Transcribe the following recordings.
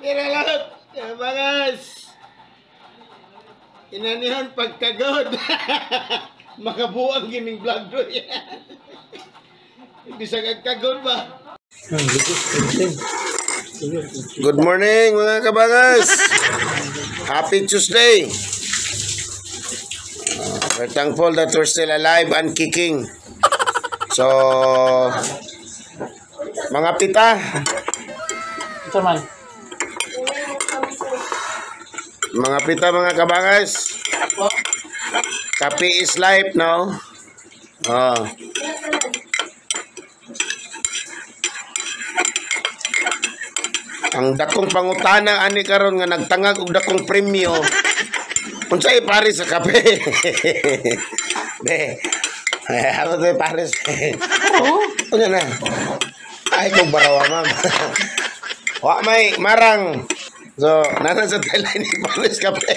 Pero lahat, bangas. Inanihon pagkagod. Makabuang gining vlog do. Hindi sa kagkagod ba? Good morning, mga kabangas. Happy Tuesday. We're thankful that we're still alive and kicking. So, mga pita. Ito man. Mga pita, mga kabangas. Kape is life, no? Oh. Ang dakong pangutana ani karon nga nagtangag og dakong premyo. Unsay pares sa kape? Be. Eh, ako to pares. Oo. Ano na? Ay, kung barawa, ma'am. Wa may marang. So, nasa sa tela ni pares kape.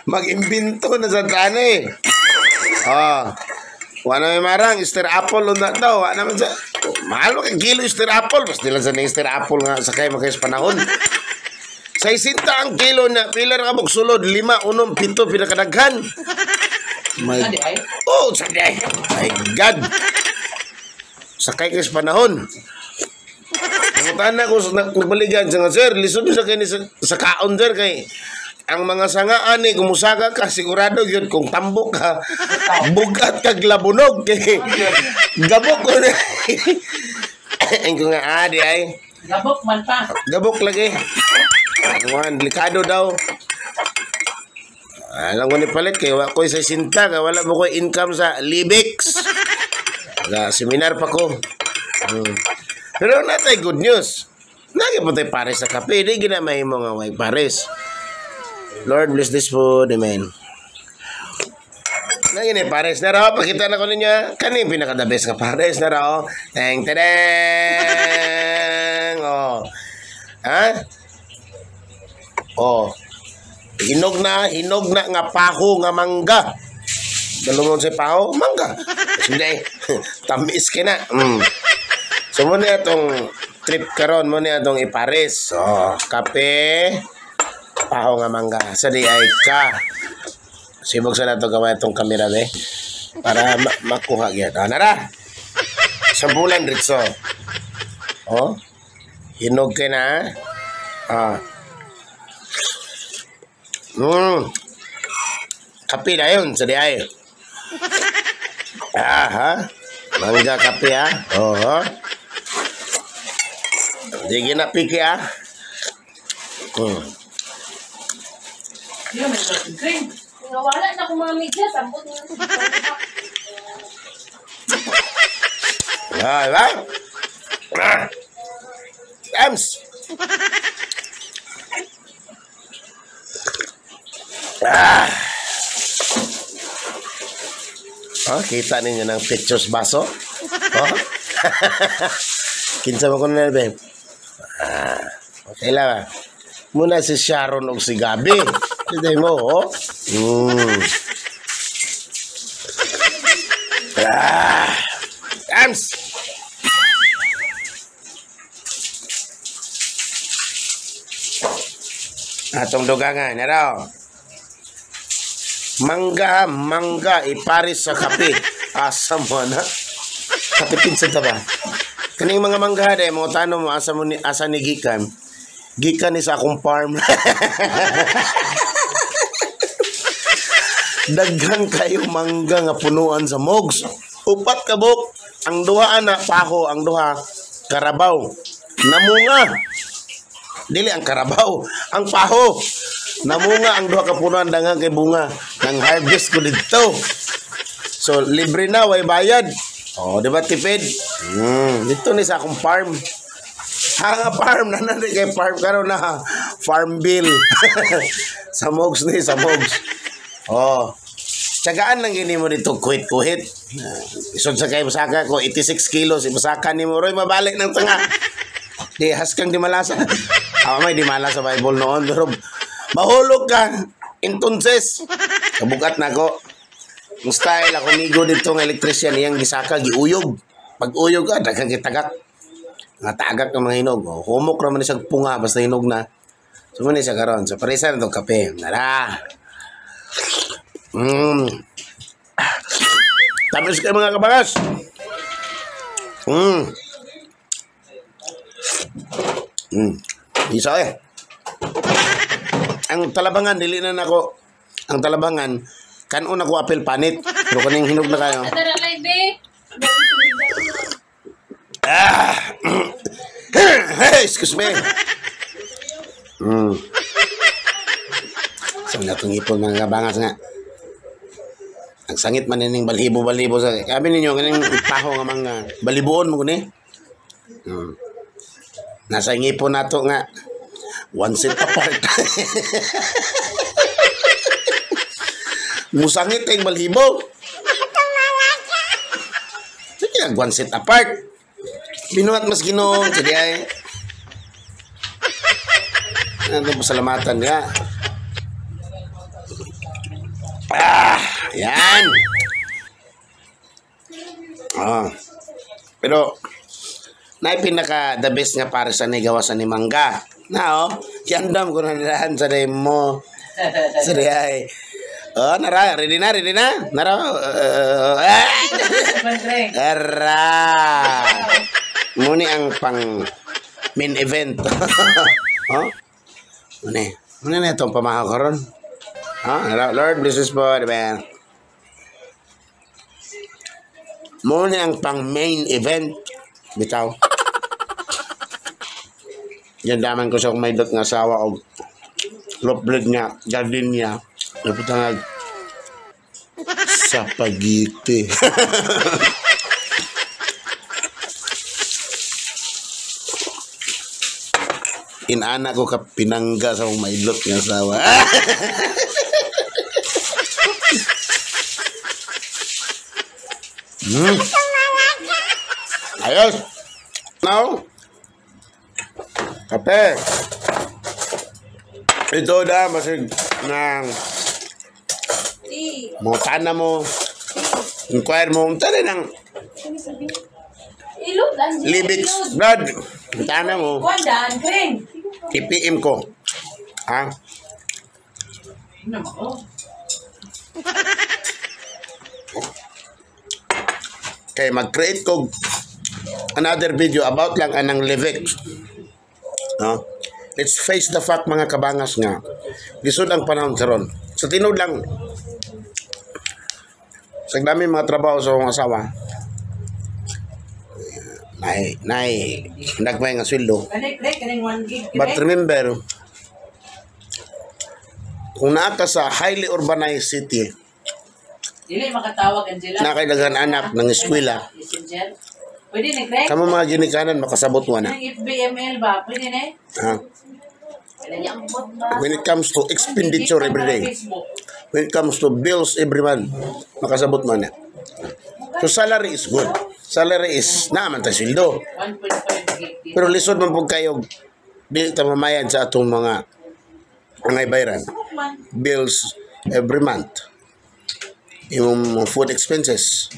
Mag-imbento na sa tani. Oh. Wa na may marang, Easter apple unta daw. Wa naman sa mahal mo kay kilo Easter apple. Basta nila sa Easter apple nga sakay mo kayo sa panahon. Sa isinta ang kilo na pila ra ka sulod, 5, 6, 7 pinakadaghan. My Adi ay. Oh, sabi ay. My God. Sakay kayo sa panahon. Nangutan na ko sa nagbaligan sa nga, sir, lisod sa kay ni sa kaon, sir, kay ang mga sangaan ni kumusaka ka sigurado gyud kung tambok ka bugat kag labunog kay gabok ko na. Ang ko nga adi ay Gabok man pa. Gabok lagi. Ang delikado daw. Alam ko ni palit kay wa ko'y sa sinta kay wala mo ko'y income sa Libex. Ga seminar pa ko. Pero natay good news. Nagi po tayo pares sa kape. Di ginamay mo nga way pares. Lord bless this food. Amen. Nagi ni pares na raw. Pakita na ko ninyo. Kani pinaka the best nga pares na raw. Teng teng. Oh. Ha? Oh. Hinog na nga paho nga mangga. Dalungon sa paho, mangga. Hindi, tamis ka na. So, muna itong trip karon, muna itong ipares. Oh, kape, paho nga mangga. Sa di ay ka. Sibog sa nato gamay itong kamera, be. Para makuha gyud. Ah, nara. Sa bulan ritso. Oh. Hinog ka na. Ah. Kape na yun sa di ay. Ah, ha? Mangga kape, ha? Oo. Di ginapiki, ha? Di may cream. Wala na akong mga media, sambot niyo. Ah, diba? Ah. Ems! Ah. Oh, kita ninyo ng pictures baso? Oh? Kinsa mo ko na, babe? Ah, okay lang, ah. Muna si Sharon o si Gabi. Hindi mo, oh. Ah. Ems! Atong dugangan, naraw. Mangga, mangga, ipares sa kape. Asa mo na? Katipid sa taba. Kaning mga mangga, de, mo tanong mo, asa mo ni, asa ni gikan? Gikan ni sa akong farm. Daghan kayo mangga nga punuan sa mogs. Upat ka buk. Ang duha ana paho, ang duha karabaw. Namunga. Dili ang karabaw, ang paho. Namunga ang duha ka punuan daghan kay bunga. Nang harvest ko didto. So libre na, way bayad. Oh, di ba tipid? Dito ni sa akong farm. Ha, farm na na kay farm karon na farm bill. Sa mogs ni, sa mogs. Oh. Tsagaan lang gini mo dito kuhit-kuhit. Isod sa kay masaka ko 86 kilos, masaka ni mo roy mabalik ng tanga. Di haskang di malasa. Awa may di malasa sa Bible noon pero mahulog ka. Entonces, kabugat na ko. Ang style ako migo dito ng electrician iyang gisaka giuyog. Pag uyog ka daghang kitagak. Nga tagak ng mga hinog. Oh, humok ra man ni siyang punga basta hinog na. So mao ni siya karon. So parisa na tong kape. Nara. Tamis kayo, mga kabangas. Isa eh. Ang talabangan, dili na nako. Ang talabangan, kanon ako apel panit. Pero kaning hinog na kayo. Tara live eh. Ah! Hey, excuse me. So, natong ipon, mga kabangas, nga. Ang sangit man ining balhibo-balhibo sa. Sabi ninyo, kaning paho nga mga balibuon mo guni. Nasa ngipon nato nga one set apart. Musangit ang balhibo. Sige lang, one set apart. Binuhat mas Ginoo, sige ay. Ano pasalamatan nga. Ah, yan. Ah. Pero na pinaka the best nga para sa ni gawa sa ni mangga. Na oh, yandam ko na nilahan sa mo. Sa ay. Oh, nara, ready na, ready na. Nara. Era. Muni ang pang main event. Oh? Muni. Muni na itong pamahaw karon. Ha? Lord bless us po, diba? Muni ang pang main event. Bitaw. Yan daman ko sa akong may dot nga asawa og lopbled nga garden niya. Naputangag sa pagiti. Inana ko ka pinangga sa akong maidlot nga asawa. Ayos. Now, kape. Ito na, masig ng mga tana mo, inquire mo, tana ng Libix, Brad, tana mo, i-PM ko. Ha? Kaya mag-create ko another video about lang anang Livex. No? Let's face the fact, mga kabangas, nga lisod ang panahon karon. Sa tinuod lang, sa dami mga trabaho sa akong asawa, nay nay nagmay nga sweldo. But remember, kung naa ka sa highly urbanized city, dili makatawag Angela. Na kay daghan anak ng eskwela. Pwede ni Greg? Kamo mga ginikanan makasabot wa na. FBML ba? Pwede ni? Ha? When it comes to expenditure every day, when it comes to bills every month, makasabot man na. So salary is good. Salary is naaman ta sweldo. 1.5 gig. Pero lisod man pud kayo dili ta mamayad sa atong mga angay bayran. Bills every month. Imong food expenses.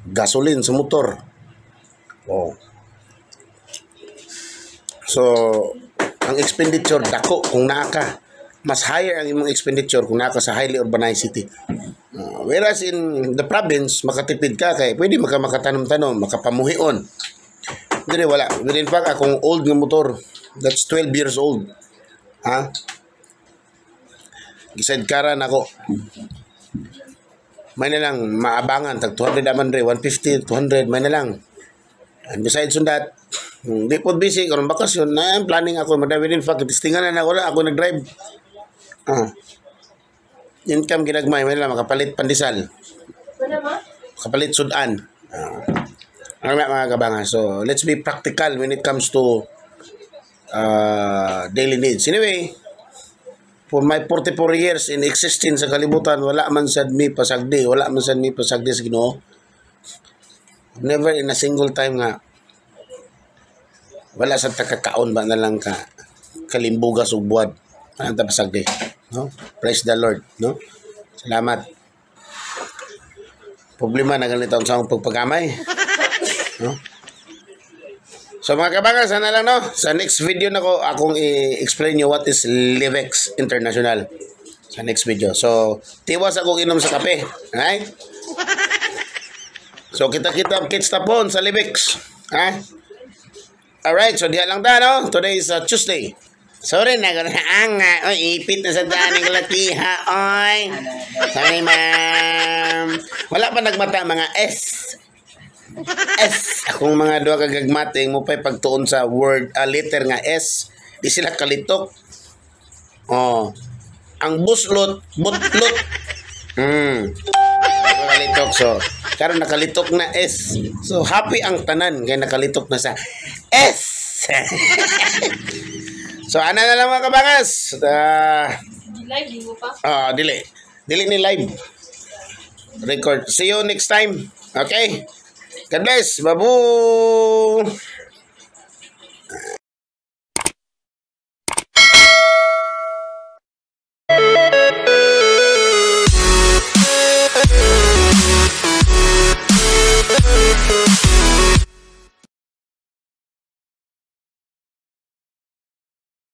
Gasoline sa motor. Oh. So, ang expenditure dako kung naa ka. Mas higher ang imong expenditure kung naa ka sa highly urbanized city. Whereas in the province, makatipid ka kay pwede makatanom-tanom, makapamuhion. Dili wala. Within fact, akong old nga motor, that's 12 years old. Ha? Gisidekaran ako. May na lang maabangan tag 200 naman re, 150, 200 may na lang. And besides on that, hindi po busy karon bakasyon na I'm planning ako mag-drive. In fact, testingan na wala ako nag-drive. Income ginagmay may na lang makapalit pandesal. Wala ma? Makapalit sudan. Ano nga mga kabanga. So, let's be practical when it comes to daily needs. Anyway, for my 44 years in existence sa kalibutan, wala man sad mi pasagdi, wala man sad mi pasagdi sa Ginoo. Never in a single time nga wala sa takakaon ba na lang ka kalimbugas ug buwad. Wala ta pasagdi, no? Praise the Lord, no? Salamat. Problema na ganito ang sa akong pagpagamay. No? So mga kabangas, sana lang, no? Sa next video na ko, akong i-explain nyo what is Livex International. Sa next video. So, tiwas akong inom sa kape. Alright? So, kita-kita kits tapon sa Livex. Ha? Alright, so diha lang ta, no? Today is Tuesday. Sorry na, gano'n anga. Oy, ipit na sa daan ng lakiha, oy. Sorry, ma'am. Wala pa nagmata mga S. S. Akong mga duha ka gagmating mo pa'y pagtuon sa word, letter nga S. Di sila kalitok. Oh. Ang buslot, butlot. Nakalitok. So, karon nakalitok na S. So, happy ang tanan kay nakalitok na sa S. So, ana na lang, mga kabangas. Live, di mo pa? Ah, dili. Dili ni live. Record. See you next time. Okay? God bless. Babu.